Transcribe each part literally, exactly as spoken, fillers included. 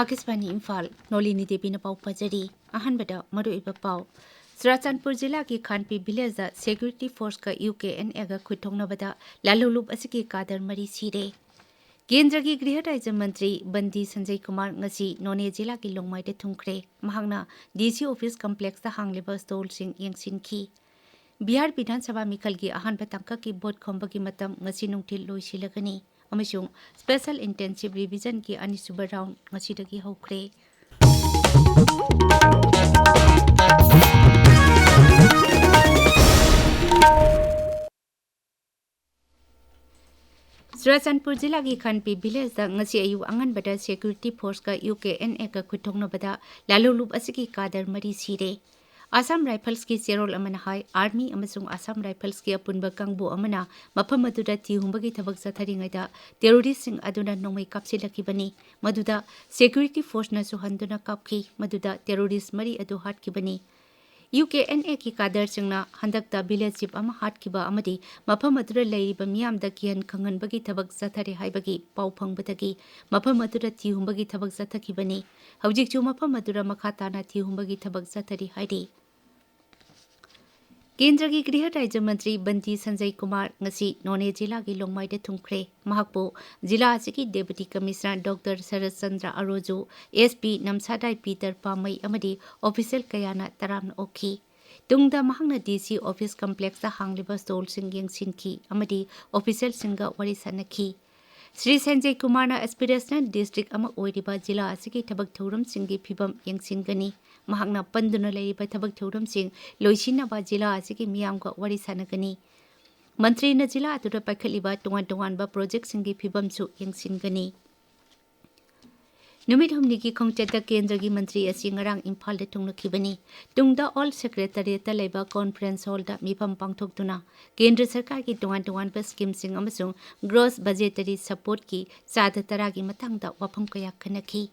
ꯑꯥꯀꯥꯁꯕꯥꯅꯤ ꯏꯝꯐꯥꯜ, ꯅꯣꯂꯤꯅꯤ ꯗꯦꯕꯤꯅ ꯄꯥꯎ ꯄꯥꯖꯔꯤ꯫ ꯑꯍꯥꯟꯕꯗ ꯃꯔꯨꯑꯣꯏꯕ ꯄꯥꯎ꯫ ꯆꯨꯔꯥꯆꯥꯟꯄꯨꯔ ꯖꯤꯂꯥꯒꯤ ꯈꯥꯟꯄꯤ ꯚꯤꯂꯦꯖꯗ ꯁꯦꯀ꯭ꯌꯨꯔꯤꯇꯤ ꯐꯣꯔꯁꯀ ꯌꯨ ꯀꯦ ꯑꯦꯟ ꯑꯦꯒ ꯈꯨꯠ ꯊꯣꯛꯅꯕꯗ ꯂꯥꯜꯍꯧꯂꯨꯞ ꯑꯁꯤꯒꯤ ꯀꯥꯗꯔ ꯃꯔꯤ ꯁꯤꯔꯦ꯫ ꯀꯦꯟꯗ꯭ꯔꯒꯤ ꯒ꯭ꯔꯤꯍ ꯔꯥꯖ꯭ꯌ ꯃꯟꯇ꯭ꯔꯤ ꯕꯟꯗꯤ ꯁꯟꯖꯌ ꯀꯨꯃꯥꯔ ꯉꯁꯤ ꯅꯣꯅꯦ ꯖꯤꯂꯥꯒꯤ ꯂꯣꯡꯃꯥꯏꯗ ꯊꯨꯡꯈ꯭ꯔꯦ꯫ ꯃꯍꯥꯛꯅ ꯗꯤ ꯁꯤ ꯑꯣꯐꯤꯁ ꯀꯝꯄ꯭ꯂꯦꯛꯁꯇ ꯍꯥꯡꯂꯤꯕ ꯁ꯭ꯇꯣꯜꯁꯤꯡ ꯌꯦꯡꯁꯤꯟꯈꯤ꯫ ꯕꯤꯍꯥꯔ ꯕꯤꯙꯥꯟ ꯁꯚꯥ ꯃꯤꯈꯜꯒꯤ ꯑꯍꯥꯟꯕ ꯇꯥꯡꯀꯛꯀꯤ ꯚꯣꯠ ꯈꯣꯝꯕꯒꯤ ꯃꯇꯝ ꯉꯁꯤ ꯅꯨꯡꯊꯤꯜ ꯂꯣꯏꯁꯤꯜꯂꯒꯅꯤ ꯑꯃꯁꯨꯡ ꯁ꯭ꯄꯦꯁꯦꯜ ꯏꯟꯇꯦꯟꯁꯤꯚ ꯔꯤꯚꯤꯖꯟꯒꯤ ꯑꯅꯤꯁꯨꯕ ꯔꯥꯎꯟ ꯉꯁꯤꯗꯒꯤ ꯍꯧꯈ꯭ꯔꯦ꯫ ꯆꯨꯔꯥꯆꯥꯟꯄꯨꯔ ꯖꯤꯂꯥꯒꯤ ꯈꯥꯟꯄꯤ ꯚꯤꯂꯦꯖꯇ ꯉꯁꯤ ꯑꯌꯨꯛ ꯑꯉꯟꯕꯗ ꯁꯦꯀ꯭ꯌꯨꯔꯤꯇꯤ ꯐꯣꯔꯁꯀ ꯌꯨ ꯀꯦ ꯑꯦꯟ ꯑꯦꯒ ꯈꯨꯠ ꯊꯣꯛꯅꯕꯗ ꯂꯥꯜꯍꯧꯂꯨꯞ ꯑꯁꯤꯒꯤ ꯀꯥꯗꯔ ꯃꯔꯤ ꯁꯤꯔꯦ꯫ ꯑꯁꯥꯝ ꯔꯥꯏꯐꯜꯁꯀꯤ ꯆꯦꯔꯣꯜ ꯑꯃꯅ ꯍꯥꯏ, ꯑꯥꯔꯃꯤ ꯑꯃꯁꯨꯡ ꯑꯁꯥꯝ ꯔꯥꯏꯐꯜꯁꯀꯤ ꯑꯄꯨꯟꯕ ꯀꯥꯡꯕꯨ ꯑꯃꯅ ꯃꯐꯝ ꯑꯗꯨꯗ ꯊꯤꯍꯨꯝꯕꯒꯤ ꯊꯕꯛ ꯆꯠꯊꯔꯤꯉꯩꯗ ꯇꯦꯔꯣꯔꯤꯁ꯭ꯠꯁꯤꯡ ꯑꯗꯨꯅ ꯅꯣꯡꯃꯩ ꯀꯥꯞꯁꯤꯜꯂꯛꯈꯤꯕꯅꯤ꯫ ꯃꯗꯨꯗ ꯁꯦꯀ꯭ꯌꯨꯔꯤꯇꯤ ꯐꯣꯔꯁꯅꯁꯨ ꯍꯟꯗꯨꯅ ꯀꯥꯞꯈꯤ, ꯃꯗꯨꯗ ꯇꯦꯔꯣꯔꯤꯁ꯭ꯠ ꯃꯔꯤ ꯑꯗꯨ ꯍꯥꯠꯈꯤꯕꯅꯤ꯫ ꯌꯨ ꯀꯦ ꯑꯦꯟ ꯑꯦꯒꯤ ꯀꯥꯗꯔꯁꯤꯡꯅ ꯍꯟꯗꯛꯇ ꯚꯤꯂꯦꯖ ꯆꯤꯐ ꯑꯃ ꯍꯥꯠꯈꯤꯕ ꯑꯃꯗꯤ ꯃꯐꯝ ꯑꯗꯨꯗ ꯂꯩꯔꯤꯕ ꯃꯤꯌꯥꯝꯗ ꯀꯤꯍꯟ ꯈꯪꯍꯟꯕꯒꯤ ꯊꯕꯛ ꯆꯠꯊꯔꯤ ꯍꯥꯏꯕꯒꯤ ꯄꯥꯎ ꯐꯪꯕꯗꯒꯤ ꯃꯐꯝ ꯑꯗꯨꯗ ꯊꯤꯍꯨꯝꯕꯒꯤ ꯊꯕꯛ ꯆꯠꯊꯈꯤꯕꯅꯤ꯫ ꯍꯧꯖꯤꯛꯁꯨ ꯃꯐꯝ ꯑꯗꯨꯗ ꯃꯈꯥ ꯇꯥꯅ ꯊꯤꯍꯨꯝꯕꯒꯤ ꯊꯕꯛ ꯆꯠꯊꯔꯤ ꯍꯥꯏꯔꯤ꯫ ꯀꯦꯟꯗ꯭ꯔꯒꯤ ꯒ꯭ꯔꯤꯍ ꯔꯥꯖ꯭ꯌ ꯃꯟꯇ꯭ꯔꯤ ꯕꯟꯗꯤ ꯁꯟꯖꯌ ꯀꯨꯃꯥꯔ ꯉꯁꯤ ꯅꯣꯅꯦ ꯖꯤꯂꯥꯒꯤ ꯂꯣꯡꯃꯥꯏꯗ ꯊꯨꯡꯈ꯭ꯔꯦ꯫ ꯃꯍꯥꯛꯄꯨ ꯖꯤꯂꯥ ꯑꯁꯤꯒꯤ ꯗꯦꯄꯨꯇꯤ ꯀꯃꯤꯁꯅꯔ ꯗꯣꯛꯇꯔ ꯁꯔꯠ ꯆꯟꯗ꯭ꯔ ꯑꯔꯣꯖꯨ, ꯑꯦꯁ ꯄꯤ ꯅꯝꯁꯥꯗꯥꯏ ꯄꯤꯇꯔ ꯄꯥꯃꯩ ꯑꯃꯗꯤ ꯑꯣꯐꯤꯁꯤꯌꯦꯜ ꯀꯌꯥꯅ ꯇꯔꯥꯝꯅ ꯑꯣꯛꯈꯤ꯫ ꯇꯨꯡꯗ ꯃꯍꯥꯛꯅ ꯗꯤ ꯁꯤ ꯑꯣꯐꯤꯁ ꯀꯝꯄ꯭ꯂꯦꯛꯁꯇ ꯍꯥꯡꯂꯤꯕ ꯁ꯭ꯇꯣꯜꯁꯤꯡ ꯌꯦꯡꯁꯤꯟꯈꯤ ꯑꯃꯗꯤ ꯑꯣꯐꯤꯁꯤꯌꯦꯜꯁꯤꯡꯒ ꯋꯥꯔꯤ ꯁꯥꯅꯈꯤ꯫ ꯁ꯭ꯔꯤ ꯁꯟꯖꯌ ꯀꯨꯃꯥꯔꯅ ꯑꯦꯁꯄꯤꯔꯦꯁꯅꯦꯜ ꯗꯤꯁꯇ꯭ꯔꯤꯛ ꯑꯃ ꯑꯣꯏꯔꯤꯕ ꯖꯤꯂꯥ ꯑꯁꯤꯒꯤ ꯊꯕꯛ ꯊꯧꯔꯝꯁꯤꯡꯒꯤ ꯐꯤꯕꯝ ꯌꯦꯡꯁꯤꯟꯒꯅꯤ꯫ ꯃꯍꯥꯛꯅ ꯄꯟꯗꯨꯅ ꯂꯩꯔꯤꯕ ꯊꯕꯛ ꯊꯧꯔꯝꯁꯤꯡ ꯂꯣꯏꯁꯤꯟꯅꯕ ꯖꯤꯂꯥ ꯑꯁꯤꯒꯤ ꯃꯤꯌꯥꯝꯒ ꯋꯥꯔꯤ ꯁꯥꯅꯒꯅꯤ꯫ ꯃꯟꯇ꯭ꯔꯤꯅ ꯖꯤꯂꯥ ꯑꯗꯨꯗ ꯄꯥꯏꯈꯠꯂꯤꯕ ꯇꯣꯉꯥꯟ ꯇꯣꯉꯥꯟꯕ ꯄ꯭ꯔꯣꯖꯦꯛꯁꯤꯡꯒꯤ ꯐꯤꯕꯝꯁꯨ ꯌꯦꯡꯁꯤꯟꯒꯅꯤ꯫ ꯅꯨꯃꯤꯠ ꯍꯨꯝꯅꯤꯒꯤ ꯈꯣꯡꯆꯠꯇ ꯀꯦꯟꯗ꯭ꯔꯒꯤ ꯃꯟꯇ꯭ꯔꯤ ꯑꯁꯤ ꯉꯔꯥꯡ ꯏꯝꯐꯥꯜꯗ ꯊꯨꯡꯂꯛꯈꯤꯕꯅꯤ꯫ ꯇꯨꯡꯗ ꯑꯣꯜ ꯁꯦꯀ꯭ꯔꯦꯇꯔꯤꯌꯦꯠꯇ ꯂꯩꯕ ꯀꯣꯟꯐ꯭ꯔꯦꯟꯁ ꯍꯣꯜꯗ ꯃꯤꯐꯝ ꯄꯥꯡꯊꯣꯛꯇꯨꯅ ꯀꯦꯟꯗ꯭ꯔ ꯁꯔꯀꯥꯔꯒꯤ ꯇꯣꯉꯥꯟ ꯇꯣꯉꯥꯟꯕ ꯁ꯭ꯀꯤꯝꯁꯤꯡ ꯑꯃꯁꯨꯡ ꯒ꯭ꯔꯣꯁ ꯕꯖꯦꯇꯔꯤ ꯁꯄꯣꯔꯠꯀꯤ ꯆꯥꯗ ꯇꯔꯥꯒꯤ ꯃꯇꯥꯡꯗ ꯋꯥꯐꯝ ꯀꯌꯥ ꯈꯟꯅꯈꯤ꯫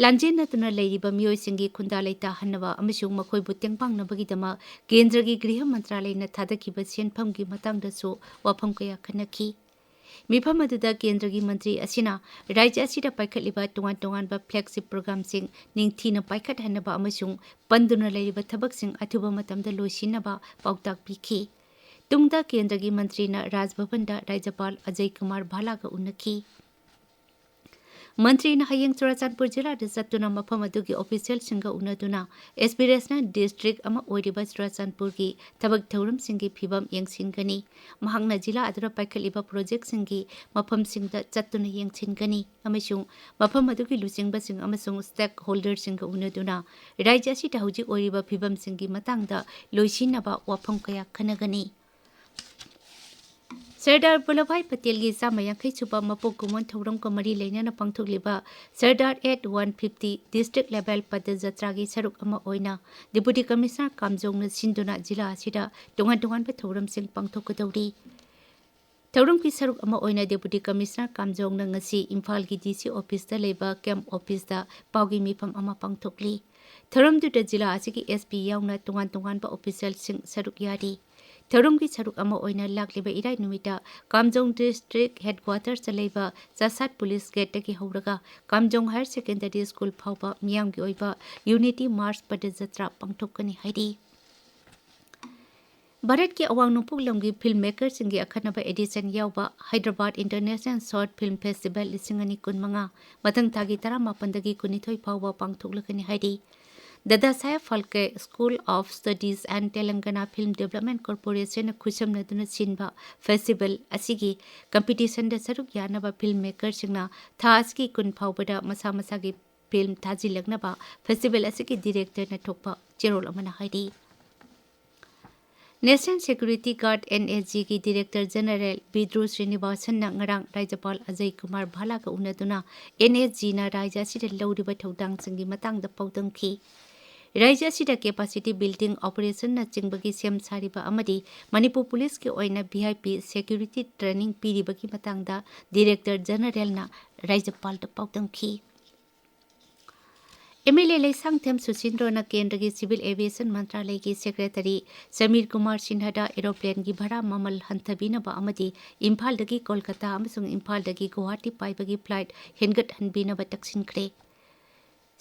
ꯂꯥꯟꯖꯦꯟꯅꯗꯨꯅ ꯂꯩꯔꯤꯕ ꯃꯤꯑꯣꯏꯁꯤꯡꯒꯤ ꯈꯨꯟꯗꯥ ꯂꯩꯇꯥꯍꯟꯅꯕ ꯑꯃꯁꯨꯡ ꯃꯈꯣꯏꯕꯨ ꯇꯦꯡꯕꯥꯡꯅꯕꯒꯤꯗꯃꯛ ꯀꯦꯟꯗ꯭ꯔꯒꯤ ꯒ꯭ꯔꯤꯍ ꯃꯟꯇ꯭ꯔꯥꯂꯌꯅ ꯊꯥꯗꯈꯤꯕ ꯁꯦꯟꯐꯝꯒꯤ ꯃꯇꯥꯡꯗꯁꯨ ꯋꯥꯐꯝ ꯀꯌꯥ ꯈꯟꯅꯈꯤ꯫ ꯃꯤꯐꯝ ꯑꯗꯨꯗ ꯀꯦꯟꯗ꯭ꯔꯒꯤ ꯃꯟꯇ꯭ꯔꯤ ꯑꯁꯤꯅ ꯔꯥꯖ꯭ꯌ ꯑꯁꯤꯗ ꯄꯥꯏꯈꯠꯂꯤꯕ ꯇꯣꯉꯥꯟ ꯇꯣꯉꯥꯟꯕ flagship programꯁꯤꯡ ꯅꯤꯡꯊꯤꯅ ꯄꯥꯏꯈꯠꯍꯟꯅꯕ ꯑꯃꯁꯨꯡ ꯄꯟꯗꯨꯅ ꯂꯩꯔꯤꯕ ꯊꯕꯛꯁꯤꯡ ꯑꯊꯨꯕ ꯃꯇꯝꯗ ꯂꯣꯏꯁꯤꯟꯅꯕ ꯄꯥꯎꯇꯥꯛ ꯄꯤꯈꯤ꯫ ꯇꯨꯡꯗ ꯀꯦꯟꯗ꯭ꯔꯒꯤ ꯃꯟꯇ꯭ꯔꯤꯅ ꯔꯥꯖ ꯚꯕꯟꯗ ꯔꯥꯖ꯭ꯌꯄꯥꯜ ꯑꯖꯌ ꯀꯨꯃꯥꯔ ꯚꯥꯂꯥꯒ ꯎꯅꯈꯤ꯫ ꯃꯟꯇ꯭ꯔꯤꯅ ꯍꯌꯦꯡ ꯆꯨꯔꯥꯆꯥꯟꯄꯨꯔ ꯖꯤꯂꯥꯗ ꯆꯠꯇꯨꯅ ꯃꯐꯝ ꯑꯗꯨꯒꯤ officialꯁꯤꯡꯒ ꯎꯅꯗꯨꯅ aspirational district ꯑꯃ ꯑꯣꯏꯔꯤꯕ ꯆꯨꯔꯥꯆꯥꯟꯄꯨꯔꯒꯤ ꯊꯕꯛ ꯊꯧꯔꯝꯁꯤꯡꯒꯤ ꯐꯤꯚꯝ ꯌꯦꯡꯁꯤꯟꯒꯅꯤ꯫ ꯃꯍꯥꯛꯅ ꯖꯤꯂꯥ ꯑꯗꯨꯗ ꯄꯥꯏꯈꯠꯂꯤꯕ projectꯁꯤꯡꯒꯤ ꯃꯐꯝꯁꯤꯡꯗ ꯆꯠꯇꯨꯅ ꯌꯦꯡꯁꯤꯟꯒꯅꯤ ꯑꯃꯁꯨꯡ ꯃꯐꯝ ꯑꯗꯨꯒꯤ ꯂꯨꯆꯤꯡꯕꯁꯤꯡ ꯑꯃꯁꯨꯡ stakeholderꯁꯤꯡꯒ ꯎꯅꯗꯨꯅ ꯔꯥꯖ꯭ꯌ ꯑꯁꯤꯗ ꯍꯧꯖꯤꯛ ꯑꯣꯏꯔꯤꯕ ꯐꯤꯚꯝꯁꯤꯡꯒꯤ ꯃꯇꯥꯡꯗ ꯂꯣꯏꯁꯤꯟꯅꯕ ꯋꯥꯐꯝ ꯀꯌꯥ ꯈꯟꯅꯒꯅꯤ꯫ ꯁꯔꯗꯥꯔ ꯚꯜꯂꯚꯚꯥꯏ ꯄꯇꯦꯜꯒꯤ ꯆꯥꯝꯃ ꯌꯥꯡꯈꯩ ꯁꯨꯕ ꯃꯄꯣꯛ ꯀꯨꯝꯑꯣꯟ ꯊꯧꯔꯝꯒ ꯃꯔꯤ ꯂꯩꯅꯅ ꯄꯥꯡꯊꯣꯛꯂꯤꯕ Sardar at one fifty district level ꯄꯗ ꯖꯇ꯭ꯔꯥꯒꯤ ꯁꯔꯨꯛ ꯑꯃ ꯑꯣꯏꯅ Deputy Commissioner ꯀꯥꯝꯖꯣꯡꯅ ꯁꯤꯟꯗꯨꯅ ꯖꯤꯂꯥ ꯑꯁꯤꯗ ꯇꯣꯉꯥꯟ ꯇꯣꯉꯥꯟꯕ ꯊꯧꯔꯝꯁꯤꯡ ꯄꯥꯡꯊꯣꯛꯀꯗꯧꯔꯤ꯫ ꯊꯧꯔꯝꯒꯤ ꯁꯔꯨꯛ ꯑꯃ ꯑꯣꯏꯅ Deputy Commissioner ꯀꯥꯝꯖꯣꯡꯅ ꯉꯁꯤ ꯏꯝꯐꯥꯜꯒꯤ DC officeꯇ ꯂꯩꯕ camp officeꯇ ꯄꯥꯎꯒꯤ ꯃꯤꯐꯝ ꯑꯃ ꯄꯥꯡꯊꯣꯛꯂꯤ꯫ ꯊꯧꯔꯝꯗꯨꯗ ꯖꯤꯂꯥ ꯑꯁꯤꯒꯤ SP ꯌꯥꯎꯅ ꯇꯣꯉꯥꯟ ꯇꯣꯉꯥꯟꯕ officialꯁꯤꯡ ꯁꯔꯨꯛ ꯌꯥꯔꯤ꯫ ꯊꯧꯔꯝꯒꯤ ꯁꯔꯨꯛ ꯑꯃ ꯑꯣꯏꯅ ꯂꯥꯛꯂꯤꯕ ꯏꯔꯥꯏ ꯅꯨꯃꯤꯠꯇ ꯀꯥꯝꯖꯣꯡ district headquartersꯇ ꯂꯩꯕ ꯆꯥꯁꯥꯠ police gateꯇꯒꯤ ꯍꯧꯔꯒ ꯀꯥꯝꯖꯣꯡ Higher Secondary School ꯐꯥꯎꯕ ꯃꯤꯌꯥꯝꯒꯤ ꯑꯣꯏꯕ Unity March ꯄꯗ ꯖꯇ꯭ꯔꯥ ꯄꯥꯡꯊꯣꯛꯀꯅꯤ ꯍꯥꯏꯔꯤ꯫ ꯚꯥꯔꯠꯀꯤ ꯑꯋꯥꯡ ꯅꯣꯡꯄꯣꯛ ꯂꯝꯒꯤ filmmakerꯁꯤꯡꯒꯤ ꯑꯈꯟꯅꯕ edition ꯌꯥꯎꯕ Hyderabad International Short Film Festival ꯂꯤꯁꯤꯡ ꯑꯅꯤ ꯀꯨꯟꯃꯉꯥ ꯃꯊꯪ ꯊꯥꯒꯤ ꯇꯔꯥꯃꯥꯄꯟꯗꯒꯤ ꯀꯨꯟꯅꯤꯊꯣꯏ ꯐꯥꯎꯕ ꯄꯥꯡꯊꯣꯛꯂꯒꯅꯤ ꯍꯥꯏꯔꯤ꯫ ꯗꯥꯗꯥ ꯁꯥꯍꯦꯕ Phalke School of Studies and Telangana Film Development Corporationꯅ ꯈꯨꯠꯁꯝꯅꯗꯨꯅ ꯁꯤꯟꯕ festival ꯑꯁꯤꯒꯤ competitionꯗ ꯁꯔꯨꯛ ꯌꯥꯅꯕ filmmakerꯁꯤꯡꯅ ꯊꯥ ꯑꯁꯤꯒꯤ ꯀꯨꯟ ꯐꯥꯎꯕꯗ ꯃꯁꯥ ꯃꯁꯥꯒꯤ film ꯊꯥꯖꯤꯜꯂꯛꯅꯕ festival ꯑꯁꯤꯒꯤ directorꯅ ꯊꯣꯛꯄ ꯆꯦꯔꯣꯜ ꯑꯃꯅ ꯍꯥꯏꯔꯤ꯫ National Security Guard, NSGꯒꯤ Director General ꯕꯤꯗ꯭ꯔꯨ ꯁ꯭ꯔꯤꯅꯤꯕꯥꯁꯟꯅ ꯉꯔꯥꯡ ꯔꯥꯖ꯭ꯌꯄꯥꯜ ꯑꯖꯌ ꯀꯨꯃꯥꯔ ꯚꯥꯂꯥꯒ ꯎꯅꯗꯨꯅ NSGꯅ ꯔꯥꯖ꯭ꯌ ꯑꯁꯤꯗ ꯂꯧꯔꯤꯕ ꯊꯧꯗꯥꯡꯁꯤꯡꯒꯤ ꯃꯇꯥꯡꯗ ꯄꯥꯎꯗꯝꯈꯤ꯫ ꯔꯥꯖ꯭ꯌ ꯑꯁꯤꯗ capacity building operationꯅꯆꯤꯡꯕꯒꯤ ꯁꯦꯝ ꯁꯥꯔꯤꯕ ꯑꯃꯗꯤ ꯃꯅꯤꯄꯨꯔ ꯄꯨꯂꯤꯁꯀꯤ ꯑꯣꯏꯅ VIP security training ꯄꯤꯔꯤꯕꯒꯤ ꯃꯇꯥꯡꯗ Director Generalꯅ ꯔꯥꯖ꯭ꯌꯄꯥꯜꯗ ꯄꯥꯎꯗꯝꯈꯤ꯫ ꯑꯦꯝ ꯑꯦꯜ ꯑꯦ ꯂꯩꯁꯥꯡꯊꯦꯝ ꯁꯨꯁꯤꯟꯗ꯭ꯔꯣꯅ ꯀꯦꯟꯗ꯭ꯔꯒꯤ ꯁꯤꯚꯤꯜ ꯑꯦꯚꯤꯌꯦꯁꯟ ꯃꯟꯇ꯭ꯔꯥꯂꯌꯒꯤ ꯁꯦꯀ꯭ꯔꯦꯇꯔꯤ ꯁꯃꯤꯔ ꯀꯨꯃꯥꯔ ꯁꯤꯟꯍꯗ ꯑꯦꯔꯣꯄ꯭ꯂꯦꯟꯒꯤ ꯚꯔꯥ ꯃꯃꯜ ꯍꯟꯊꯕꯤꯅꯕ ꯑꯃꯗꯤ ꯏꯝꯐꯥꯜꯗꯒꯤ ꯀꯣꯜꯀꯇꯥ ꯑꯃꯁꯨꯡ ꯏꯝꯐꯥꯜꯗꯒꯤ ꯒꯨꯋꯥꯍꯥꯇꯤ ꯄꯥꯏꯕꯒꯤ ꯐ꯭ꯂꯥꯏꯠ ꯍꯦꯟꯒꯠꯍꯟꯕꯤꯅꯕ ꯇꯛꯁꯤꯟꯈ꯭ꯔꯦ꯫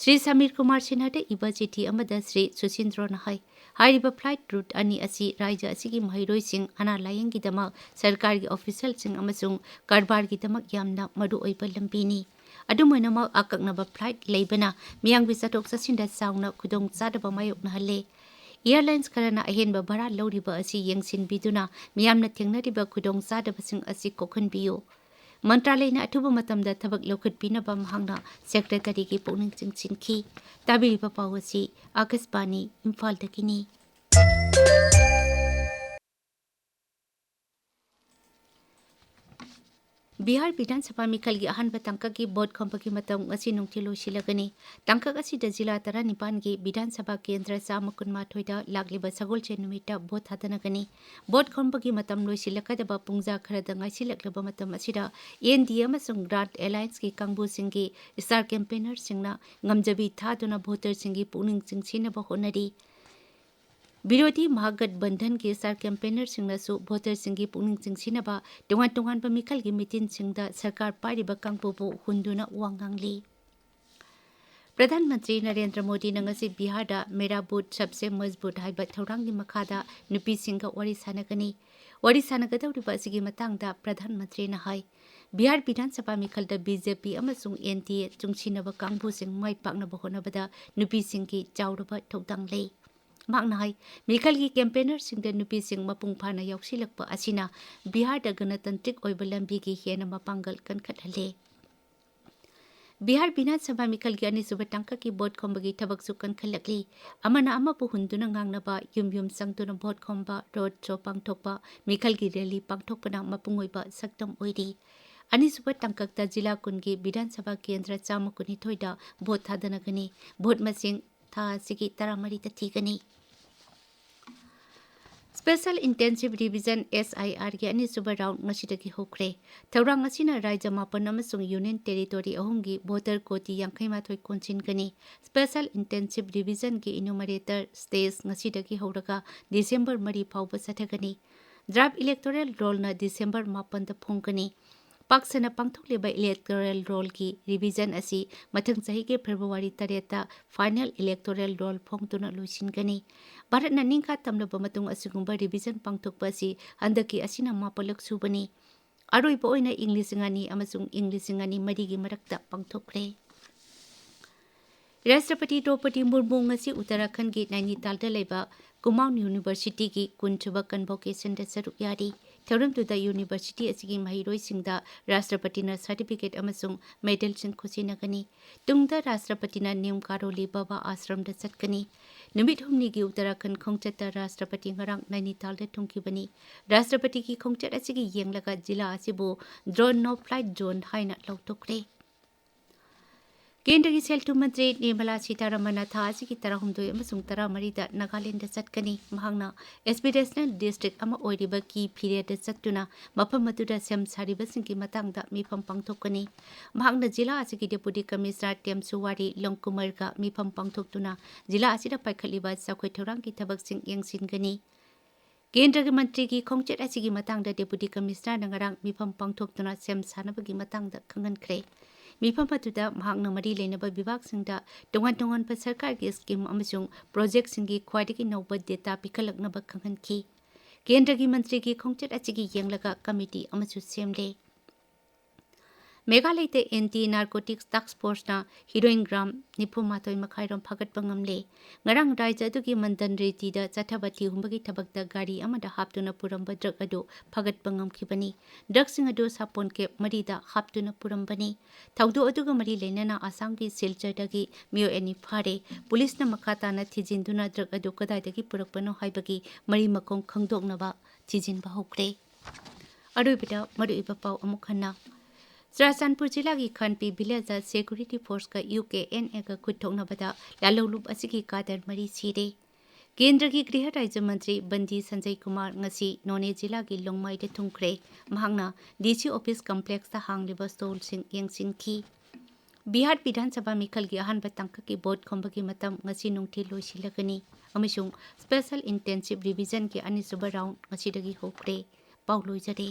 ꯁ꯭ꯔꯤ ꯁꯃꯤꯔ ꯀꯨꯃꯥꯔ ꯁꯤꯟꯍꯗ ꯏꯕ ꯆꯤꯊꯤ ꯑꯃꯗ ꯁ꯭ꯔꯤ ꯁꯨꯁꯤꯟꯗ꯭ꯔꯣꯅ ꯍꯥꯏ, ꯍꯥꯏꯔꯤꯕ ꯐ꯭ꯂꯥꯏꯠ ꯔꯨꯠ ꯑꯅꯤ ꯑꯁꯤ ꯔꯥꯖ꯭ꯌ ꯑꯁꯤꯒꯤ ꯃꯍꯩꯔꯣꯏꯁꯤꯡ, ꯑꯅꯥ ꯂꯥꯌꯦꯡꯒꯤꯗꯃꯛ, ꯁꯔꯀꯥꯔꯒꯤ ꯑꯣꯐꯤꯁꯤꯌꯦꯜꯁꯤꯡ ꯑꯃꯁꯨꯡ ꯀꯔꯕꯥꯔꯒꯤꯗꯃꯛ ꯌꯥꯝꯅ ꯃꯔꯨꯑꯣꯏꯕ ꯂꯝꯕꯤꯅꯤ꯫ ꯑꯗꯨꯝ ꯑꯣꯏꯅꯃꯛ, ꯑꯀꯛꯅꯕ ꯐ꯭ꯂꯥꯏꯠ ꯂꯩꯕꯅ ꯃꯤꯌꯥꯝꯒꯤ ꯆꯠꯊꯣꯛ ꯆꯠꯁꯤꯟꯗ ꯆꯥꯎꯅ ꯈꯨꯗꯣꯡꯆꯥꯗꯕ ꯃꯥꯌꯣꯛꯅꯍꯜꯂꯦ꯫ ꯑꯦꯌꯔꯂꯥꯏꯟꯁ ꯈꯔꯅ ꯑꯍꯦꯟꯕ ꯚꯔꯥ ꯂꯧꯔꯤꯕ ꯑꯁꯤ ꯌꯦꯡꯁꯤꯟꯕꯤꯗꯨꯅ ꯃꯤꯌꯥꯝꯅ ꯊꯦꯡꯅꯔꯤꯕ ꯈꯨꯗꯣꯡꯆꯥꯗꯕꯁꯤꯡ ꯑꯁꯤ ꯀꯣꯛꯍꯟꯕꯤꯌꯨ꯫ ꯃꯟꯇ꯭ꯔꯥꯂꯌꯅ ꯑꯊꯨꯕ ꯃꯇꯝꯗ ꯊꯕꯛ ꯂꯧꯈꯠꯄꯤꯅꯕ ꯃꯍꯥꯛꯅ ꯁꯦꯀ꯭ꯔꯦꯇꯔꯤꯒꯤ ꯄꯨꯛꯅꯤꯡ ꯆꯤꯡꯁꯤꯟꯈꯤ꯫ ꯇꯥꯕꯤꯔꯤꯕ ꯄꯥꯎ ꯑꯁꯤ ꯑꯥꯀꯥꯁꯕꯥꯅꯤ ꯏꯝꯐꯥꯜꯗꯒꯤꯅꯤ꯫ ꯕꯤꯍꯥꯔ ꯕꯤꯙꯥꯟ ꯁꯚꯥ ꯃꯤꯈꯜꯒꯤ ꯑꯍꯥꯟꯕ ꯇꯥꯡꯀꯛꯀꯤ ꯚꯣꯠ ꯈꯣꯝꯕꯒꯤ ꯃꯇꯝ ꯉꯁꯤ ꯅꯨꯡꯊꯤꯜ ꯂꯣꯏꯁꯤꯜꯂꯒꯅꯤ꯫ ꯇꯥꯡꯀꯛ ꯑꯁꯤꯗ ꯖꯤꯂꯥ ꯇꯔꯥꯅꯤꯄꯥꯟꯒꯤ ꯕꯤꯙꯥꯟ ꯁꯚꯥ ꯀꯦꯟꯗ꯭ꯔ ꯆꯥꯝꯃ ꯀꯨꯟꯃꯥꯊꯣꯏꯗ ꯂꯥꯛꯂꯤꯕ ꯁꯒꯣꯜꯁꯦꯟ ꯅꯨꯃꯤꯠꯇ ꯚꯣꯠ ꯊꯥꯗꯅꯒꯅꯤ꯫ ꯚꯣꯠ ꯈꯣꯝꯕꯒꯤ ꯃꯇꯝ ꯂꯣꯏꯁꯤꯜꯂꯛꯀꯗꯕ ꯄꯨꯡꯖꯥ ꯈꯔꯗ ꯉꯥꯏꯁꯤꯜꯂꯛꯂꯕ ꯃꯇꯝ ꯑꯁꯤꯗ ꯑꯦꯟ ꯗꯤ ꯑꯦ ꯑꯃꯁꯨꯡ ꯒ꯭ꯔꯥꯟꯠ ꯑꯦꯂꯥꯌꯟꯁꯀꯤ ꯀꯥꯡꯕꯨꯁꯤꯡꯒꯤ ꯁ꯭ꯇꯥꯔ ꯀꯦꯝꯄꯦꯅꯔꯁꯤꯡꯅ ꯉꯝꯖꯕꯤ ꯊꯥꯗꯨꯅ ꯚꯣꯇꯔꯁꯤꯡꯒꯤ ꯄꯨꯛꯅꯤꯡ ꯆꯤꯡꯁꯤꯟꯅꯕ ꯍꯣꯠꯅꯔꯤ꯫ ꯕꯤꯔꯣꯙꯤ ꯃꯍꯥꯒꯠꯕꯟꯙꯟꯒꯤ ꯁ꯭ꯇꯥꯔ ꯀꯦꯝꯄꯦꯅꯔꯁꯤꯡꯅꯁꯨ ꯚꯣꯇꯔꯁꯤꯡꯒꯤ ꯄꯨꯛꯅꯤꯡ ꯆꯤꯡꯁꯤꯟꯅꯕ ꯇꯣꯉꯥꯟ ꯇꯣꯉꯥꯟꯕ ꯃꯤꯈꯜꯒꯤ ꯃꯤꯇꯤꯟꯁꯤꯡꯗ ꯁꯔꯀꯥꯔ ꯄꯥꯏꯔꯤꯕ ꯀꯥꯡꯕꯨꯕꯨ ꯍꯨꯟꯗꯨꯅ ꯋꯥ ꯉꯥꯡꯂꯤ꯫ ꯄ꯭ꯔꯙꯥꯟ ꯃꯟꯇ꯭ꯔꯤ ꯅꯔꯦꯟꯗ꯭ꯔ ꯃꯣꯗꯤꯅ ꯉꯁꯤ ꯕꯤꯍꯥꯔꯗ ꯃꯦꯔꯥ ꯕꯨꯊ ꯁꯕꯁꯦ ꯃꯖꯕꯨꯠ ꯍꯥꯏꯕ ꯊꯧꯔꯥꯡꯒꯤ ꯃꯈꯥꯗ ꯅꯨꯄꯤꯁꯤꯡꯒ ꯋꯥꯔꯤ ꯁꯥꯟꯅꯒꯅꯤ꯫ ꯋꯥꯔꯤ ꯁꯥꯟꯅꯒꯗꯧꯔꯤꯕ ꯑꯁꯤꯒꯤ ꯃꯇꯥꯡꯗ ꯄ꯭ꯔꯙꯥꯟ ꯃꯟꯇ꯭ꯔꯤꯅ ꯍꯥꯏ, ꯕꯤꯍꯥꯔ ꯕꯤꯙꯥꯟ ꯁꯚꯥ ꯃꯤꯈꯜꯗ ꯕꯤ ꯖꯦ ꯄꯤ ꯑꯃꯁꯨꯡ ꯑꯦꯟ ꯗꯤ ꯑꯦ ꯆꯨꯡꯁꯤꯟꯅꯕ ꯀꯥꯡꯕꯨꯁꯤꯡ ꯃꯥꯏ ꯄꯥꯛꯅꯕ ꯍꯣꯠꯅꯕꯗ ꯅꯨꯄꯤꯁꯤꯡꯒꯤ ꯆꯥꯎꯔꯕ ꯊꯧꯗꯥꯡ ꯂꯩ꯫ ꯃꯍꯥꯛꯅ ꯍꯥꯏ, ꯃꯤꯈꯜꯒꯤ ꯀꯦꯝꯄꯦꯅꯔꯁꯤꯡꯗ ꯅꯨꯄꯤꯁꯤꯡ ꯃꯄꯨꯡ ꯐꯥꯅ ꯌꯥꯎꯁꯤꯜꯂꯛꯄ ꯑꯁꯤꯅ ꯕꯤꯍꯥꯔꯗ ꯒꯅꯇꯟꯇ꯭ꯔꯤꯛ ꯑꯣꯏꯕ ꯂꯝꯕꯤꯒꯤ ꯍꯦꯟꯅ ꯃꯄꯥꯡꯒꯜ ꯀꯟꯈꯠꯍꯜꯂꯦ꯫ ꯕꯤꯍꯥꯔ ꯕꯤꯙꯥꯟ ꯁꯚꯥ ꯃꯤꯈꯜꯒꯤ ꯑꯅꯤꯁꯨꯕ ꯇꯥꯡꯀꯛꯀꯤ ꯚꯣꯠ ꯈꯣꯝꯕꯒꯤ ꯊꯕꯛꯁꯨ ꯀꯟꯈꯠꯂꯛꯂꯤ꯫ ꯑꯃꯅ ꯑꯃꯕꯨ ꯍꯨꯟꯗꯨꯅ ꯉꯥꯡꯅꯕ, ꯌꯨꯝ ꯌꯨꯝ ꯆꯪꯗꯨꯅ ꯚꯣꯠ ꯈꯣꯝꯕ, ꯔꯣꯗ ꯁꯣ ꯄꯥꯡꯊꯣꯛꯄ, ꯃꯤꯈꯜꯒꯤ ꯔꯦꯂꯤ ꯄꯥꯡꯊꯣꯛꯄꯅ ꯃꯄꯨꯡ ꯑꯣꯏꯕ ꯁꯛꯇꯝ ꯑꯣꯏꯔꯤ꯫ ꯑꯅꯤꯁꯨꯕ ꯇꯥꯡꯀꯛꯇ ꯖꯤꯂꯥ ꯀꯨꯟꯒꯤ ꯕꯤꯙꯥꯟ ꯁꯚꯥ ꯀꯦꯟꯗ꯭ꯔ ꯆꯥꯝꯃ ꯀꯨꯟꯅꯤꯊꯣꯏꯗ ꯚꯣꯠ ꯊꯥꯗꯅꯒꯅꯤ꯫ ꯚꯣꯠ ꯃꯁꯤꯡ ꯊꯥ ꯑꯁꯤꯒꯤ ꯇꯔꯥꯃꯔꯤꯗ ꯊꯤꯒꯅꯤ꯫ Special Intensive Revision, S I R ꯒꯤ ꯑꯅꯤꯁꯨꯕ round ꯉꯁꯤꯗꯒꯤ ꯍꯧꯈ꯭ꯔꯦ꯫ ꯊꯧꯔꯥꯡ ꯑꯁꯤꯅ ꯔꯥꯖ꯭ꯌ ꯃꯥꯄꯟ ꯑꯃꯁꯨꯡ Union Territory ꯑꯍꯨꯝꯒꯤ voter ꯀꯣꯇꯤ ꯌꯥꯡꯈꯩ ꯃꯥꯊꯣꯏ ꯀꯣꯟꯁꯤꯟꯒꯅꯤ꯫ Special Intensive Revision ꯒꯤ enumerator stage ꯉꯁꯤꯗꯒꯤ ꯍꯧꯔꯒ ꯗꯤꯁꯦꯝꯕꯔ ꯃꯔꯤ ꯐꯥꯎꯕ ꯆꯠꯊꯒꯅꯤ꯫ Draft electoral roll ꯅ ꯗꯤꯁꯦꯝꯕꯔ ꯃꯥꯄꯟꯗ ꯐꯣꯡꯒꯅꯤ꯫ ꯄꯥꯛ ꯁꯟꯅ ꯄꯥꯡꯊꯣꯛꯂꯤꯕ electoral roll ꯒꯤ revision ꯑꯁꯤ ꯃꯊꯪ ꯆꯍꯤꯒꯤ ꯐꯦꯕ꯭ꯔꯨꯋꯥꯔꯤ ꯇꯔꯦꯠꯇ final electoral roll ꯐꯣꯡꯗꯨꯅ ꯂꯣꯏꯁꯤꯟꯒꯅꯤ꯫ ꯚꯥꯔꯠꯅ ꯅꯤꯡꯈꯥ ꯇꯝꯂꯕ ꯃꯇꯨꯡ ꯑꯁꯤꯒꯨꯝꯕ revision ꯄꯥꯡꯊꯣꯛꯄ ꯑꯁꯤ ꯍꯟꯗꯛꯀꯤ ꯑꯁꯤꯅ ꯃꯥꯄꯜꯂꯛ ꯁꯨꯕꯅꯤ꯫ ꯑꯔꯣꯏꯕ ꯑꯣꯏꯅ ꯏꯪ ꯂꯤꯁꯤꯡ ꯑꯅꯤ ꯑꯃꯁꯨꯡ ꯏꯪ ꯂꯤꯁꯤꯡ ꯑꯅꯤ ꯃꯔꯤꯒꯤ ꯃꯔꯛꯇ ꯄꯥꯡꯊꯣꯛꯈ꯭ꯔꯦ꯫ ꯔꯥꯁꯇ꯭ꯔꯄꯇꯤ ꯗ꯭ꯔꯧꯄꯗꯤ ꯃꯨꯔꯃꯨ ꯉꯁꯤ ꯎꯠꯇꯔꯥꯈꯟꯗꯒꯤ ꯅꯥꯏꯅꯤꯇꯥꯜꯗ ꯂꯩꯕ ꯀꯨꯃꯥꯎꯟ ꯌꯨꯅꯤꯚꯔꯁꯤꯇꯤꯒꯤ ꯀꯨꯟꯁꯨꯕ convocation ꯗ ꯁꯔꯨꯛ ꯌꯥꯔꯤ꯫ ꯊꯧꯔꯝꯗꯨꯗ ꯌꯨꯅꯤꯚꯔꯁꯤꯇꯤ ꯑꯁꯤꯒꯤ ꯃꯍꯩꯔꯣꯏꯁꯤꯡꯗ ꯔꯥꯁꯇ꯭ꯔꯄꯇꯤꯅ certificate ꯑꯃꯁꯨꯡ medal ꯁꯤꯡ ꯈꯨꯠꯁꯤꯟꯅꯒꯅꯤ꯫ ꯇꯨꯡꯗ ꯔꯥꯁꯇ꯭ꯔꯄꯇꯤꯅ ꯅꯤꯝ ꯀꯥꯔꯣꯂꯤ ꯕꯥꯕꯥ ꯑꯥꯁ꯭ꯔꯝꯗ ꯆꯠꯀꯅꯤ꯫ ꯅꯨꯃꯤꯠ ꯍꯨꯝꯅꯤꯒꯤ ꯎꯠꯇꯔꯥꯈꯟꯗ ꯈꯣꯡꯆꯠꯇ ꯔꯥꯁꯇ꯭ꯔꯄꯇꯤ ꯉꯔꯥꯡ ꯅꯥꯏꯅꯤꯇꯥꯜꯗ ꯊꯨꯡꯈꯤꯕꯅꯤ꯫ ꯔꯥꯁꯇ꯭ꯔꯄꯇꯤꯒꯤ ꯈꯣꯡꯆꯠ ꯑꯁꯤꯒꯤ ꯌꯦꯡꯂꯒ ꯖꯤꯂꯥ ꯑꯁꯤꯕꯨ Drone No Fly Zone ꯍꯥꯏꯅ ꯂꯥꯎꯊꯣꯛꯈ꯭ꯔꯦ꯫ ꯀꯦꯟꯗ꯭ꯔꯒꯤ ꯁꯦꯜ ꯊꯨꯝ ꯃꯟꯇ꯭ꯔꯤ ꯅꯤꯔꯃꯂꯥ ꯁꯤꯇꯥꯔꯥꯃꯟꯅ ꯊꯥ ꯑꯁꯤꯒꯤ ꯇꯔꯥꯍꯨꯝꯗꯣꯏ ꯑꯃꯁꯨꯡ ꯇꯔꯥꯃꯔꯤꯗ ꯅꯥꯒꯥꯂꯦꯟꯗ ꯆꯠꯀꯅꯤ꯫ ꯃꯍꯥꯛꯅ aspirational district ꯑꯃ ꯑꯣꯏꯔꯤꯕ ꯀꯤ ꯐꯤꯔꯦꯗ ꯆꯠꯇꯨꯅ ꯃꯐꯝ ꯑꯗꯨꯗ ꯁꯦꯝ ꯁꯥꯔꯤꯕꯁꯤꯡꯒꯤ ꯃꯇꯥꯡꯗ ꯃꯤꯐꯝ ꯄꯥꯡꯊꯣꯛꯀꯅꯤ꯫ ꯃꯍꯥꯛꯅ ꯖꯤꯂꯥ ꯑꯁꯤꯒꯤ Deputy Commissioner ꯇꯦꯝꯁꯨꯋꯥꯔꯤ ꯂꯣꯡꯀꯨꯃꯔꯒ ꯃꯤꯐꯝ ꯄꯥꯡꯊꯣꯛꯇꯨꯅ ꯖꯤꯂꯥ ꯑꯁꯤꯗ ꯄꯥꯏꯈꯠꯂꯤꯕ ꯆꯥꯎꯈꯠ ꯊꯧꯔꯥꯡꯒꯤ ꯊꯕꯛꯁꯤꯡ ꯌꯦꯡꯁꯤꯟꯒꯅꯤ꯫ ꯀꯦꯟꯗ꯭ꯔꯒꯤ ꯃꯟꯇ꯭ꯔꯤꯒꯤ ꯈꯣꯡꯆꯠ ꯑꯁꯤꯒꯤ ꯃꯇꯥꯡꯗ Deputy Commissioner ꯅ ꯉꯔꯥꯡ ꯃꯤꯐꯝ ꯄꯥꯡꯊꯣꯛꯇꯨꯅ ꯁꯦꯝ ꯁꯥꯅꯕꯒꯤ ꯃꯇꯥꯡꯗ ꯈꯪꯍꯟꯈ꯭ꯔꯦ꯫ ꯃꯤꯐꯝ ꯑꯗꯨꯗ ꯃꯍꯥꯛꯅ ꯃꯔꯤ ꯂꯩꯅꯕ ꯕꯤꯚꯥꯒꯁꯤꯡꯗ ꯇꯣꯉꯥꯟ ꯇꯣꯉꯥꯟꯕ ꯁꯔꯀꯥꯔꯒꯤ scheme ꯑꯃꯁꯨꯡ project ꯁꯤꯡꯒꯤ ꯈ꯭ꯋꯥꯏꯗꯒꯤ ꯅꯧꯕ data ꯄꯤꯈꯠꯂꯛꯅꯕ ꯈꯪꯍꯟꯈꯤ꯫ ꯀꯦꯟꯗ꯭ꯔꯒꯤ ꯃꯟꯇ꯭ꯔꯤꯒꯤ ꯈꯣꯡꯆꯠ ꯑꯁꯤꯒꯤ ꯌꯦꯡꯂꯒ committee ꯑꯃꯁꯨ ꯁꯦꯝꯂꯦ꯫ ꯃꯦꯘꯥꯂꯌꯗ Anti Narcotics Task Force ꯅ heroin gram ꯅꯤꯐꯨ ꯃꯥꯊꯣꯏ ꯃꯈꯥꯏ ꯔꯣꯝ ꯐꯥꯒꯠꯄ ꯉꯝꯂꯦ꯫ ꯉꯔꯥꯡ ꯔꯥꯖ꯭ꯌ ꯑꯗꯨꯒꯤ ꯃꯟꯗꯟ ꯔꯦꯇꯤꯗ ꯆꯠꯊꯕ ꯊꯤꯍꯨꯝꯕꯒꯤ ꯊꯕꯛꯇ ꯒꯥꯔꯤ ꯑꯃꯗ ꯍꯥꯞꯇꯨꯅ ꯄꯨꯔꯝꯕ drug ꯑꯗꯨ ꯐꯥꯒꯠꯄ ꯉꯝꯈꯤꯕꯅꯤ꯫ Drug ꯁꯤꯡ ꯑꯗꯨ ꯁꯥꯄꯣꯟ cap ꯃꯔꯤꯗ ꯍꯥꯞꯇꯨꯅ ꯄꯨꯔꯝꯕꯅꯤ꯫ ꯊꯧꯗꯣꯛ ꯑꯗꯨꯒ ꯃꯔꯤ ꯂꯩꯅꯅ ꯑꯁꯥꯝꯒꯤ ꯁꯤꯜꯆꯔꯗꯒꯤ ꯃꯤꯑꯣꯏ ꯑꯅꯤ ꯐꯥꯔꯦ꯫ ꯄꯨꯂꯤꯁꯅ ꯃꯈꯥ ꯇꯥꯅ ꯊꯤꯖꯤꯟꯗꯨꯅ drug ꯑꯗꯨ ꯀꯗꯥꯏꯗꯒꯤ ꯄꯨꯔꯛꯄꯅꯣ ꯍꯥꯏꯕꯒꯤ ꯃꯔꯤ ꯃꯈꯣꯡ ꯈꯪꯗꯣꯛꯅꯕ ꯊꯤꯖꯤꯟꯕ ꯍꯧꯈ꯭ꯔꯦ꯫ ꯑꯔꯣꯏꯕꯗ ꯃꯔꯨꯑꯣꯏꯕ ꯄꯥꯎ ꯑꯃꯨꯛ ꯍꯟꯅ꯫ ꯆꯨꯔꯥꯆꯥꯟꯄꯨꯔ ꯖꯤꯂꯥꯒꯤ ꯈꯥꯟꯄꯤ village ꯗ security force ꯀ ꯌꯨ ꯀꯦ ꯑꯦꯟ ꯑꯦꯒ ꯈꯨꯠ ꯊꯣꯛꯅꯕꯗ ꯂꯥꯂꯣꯡꯂꯨꯞ ꯑꯁꯤꯒꯤ cadre ꯃꯔꯤ ꯁꯤꯔꯦ꯫ ꯀꯦꯟꯗ꯭ꯔꯒꯤ ꯒ꯭ꯔꯤꯍ ꯔꯥꯖ꯭ꯌ ꯃꯟꯇ꯭ꯔꯤ ꯕꯟꯗꯤ ꯁꯟꯖꯌ ꯀꯨꯃꯥꯔ ꯉꯁꯤ ꯅꯣꯅꯦ ꯖꯤꯂꯥꯒꯤ ꯂꯣꯡꯃꯥꯏꯗ ꯊꯨꯡꯈ꯭ꯔꯦ꯫ ꯃꯍꯥꯛꯅ ꯗꯤ ꯁꯤ ꯑꯣꯐꯤꯁ ꯀꯝꯄ꯭ꯂꯦꯛꯁꯇ ꯍꯥꯡꯂꯤꯕ ꯁ꯭ꯇꯣꯜꯁꯤꯡ ꯌꯦꯡꯁꯤꯟꯈꯤ꯫ ꯕꯤꯍꯥꯔ ꯕꯤꯙꯥꯟ ꯁꯚꯥ ꯃꯤꯈꯜꯒꯤ ꯑꯍꯥꯟꯕ ꯇꯥꯡꯀꯛꯀꯤ ꯚꯣꯠ ꯈꯣꯝꯕꯒꯤ ꯃꯇꯝ ꯉꯁꯤ ꯅꯨꯡꯊꯤꯜ ꯂꯣꯏꯁꯤꯜꯂꯒꯅꯤ ꯑꯃꯁꯨꯡ ꯁ꯭ꯄꯦꯁꯦꯜ ꯏꯟꯇꯦꯟꯁꯤꯚ ꯔꯤꯚꯤꯖꯟꯒꯤ ꯑꯅꯤꯁꯨꯕ ꯔꯥꯎꯟ ꯉꯁꯤꯗꯒꯤ ꯍꯧꯈ꯭ꯔꯦ꯫ ꯄꯥꯎ ꯂꯣꯏꯖꯔꯦ꯫